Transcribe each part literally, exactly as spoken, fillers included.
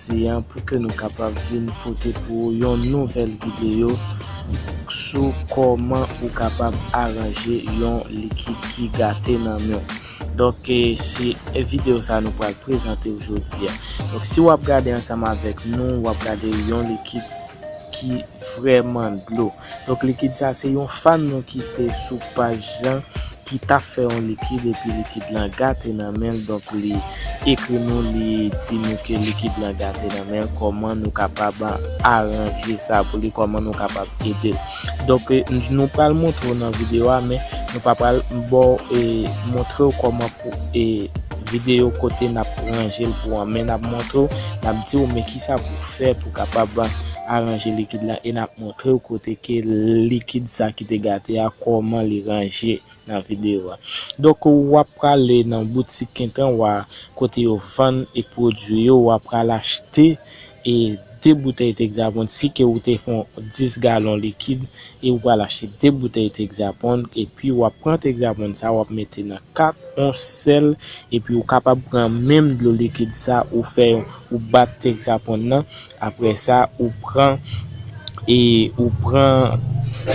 jodi a pou ke nou kapab vin pote pou ou yon nouvèl videyo sou kòman ou kapab aranje yon likid ki gate nan men w. Donk, eh, se videyo sa nou pral prezante w jodi a. Donk, si w ap gade ansanm avèk nou, w ap gade yon likid ki vrèman dlo. Donk, likid sa se yon fan nou ki te sou paj lan ki t ap fè yon likid epi likid lan gate nan men l. Donk, li ekri nou, li di nou ke likid lan gate nan men l, kòman nou kapab aranje sa pou li, kòman nou kapab ede l. Donk, eh, nou pral montre w nan videyo a, men nou pa pral ba w, eh, montre w kòman pou, eh, videyo kote n ap ranje l pou an, men n ap montre w, n ap di w men kisa pou fè pou kapab aranje likid lan, e n ap montre w kote ke likid sa ki te gate a, kòman li ranje nan videyo a. Donk, w ap prale nan boutik Kentan Wa kote yo vann e pwodui yo, w ap pral achte e de boutèy Texaponn. Si ke ou te fè yon dis galon likid e ou pral achte de boutèy Texaponn, epi w ap pran Texaponn sa, w ap mete nan kat yon sèl, epi ou kapab pran menm dlo likid sa, ou fè, ou bat Texaponn nan. Apre sa, ou pran, e ou pran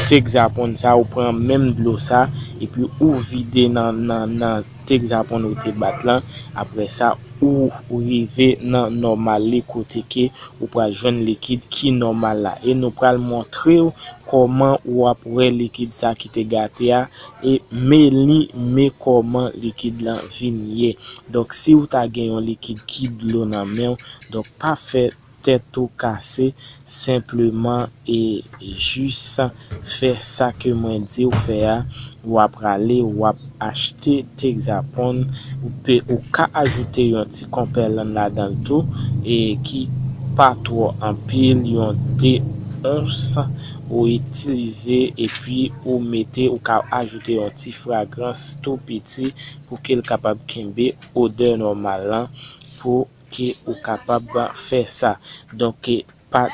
Texaponn sa, ou pran menm dlo sa, epi ou vide nan, nan, nan Texaponn ou te bat lan. Apre sa, ou, ou rive nan nòmal li kote ke ou pral jwenn likid ki nòmal la. E nou pral montre w kòman w ap wè likid sa ki te gate a, e men li, men kòman likid lan vin ye. Donk, si w ta gen yon likid ki dlo nan men w, donk pa fè tèt ou kase, senpleman e jis fè sa ke mwen di w fè a, w ap prale, w ap achte Texaponn, ou pe, ou ka ajoute yon ti konpèlann ladan l tou, e ki pa twò anpil, yon de ons ou itilize, epi ou mete, ou ka ajoute yon ti fragrans tou piti pou ke l kapab kenbe odè nòmal lan, pou ke ou kapab fè sa. Donk, pa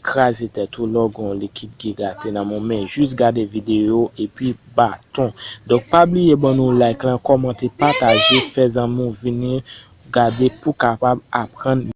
kraze tèt ou lè w gen yon likid ki gate nan men w, men jis gade videyo epi baton. Donk, pa bliye ban nou like lan, kòmante, pataje, fè zanmi w vini gade pou kapab aprann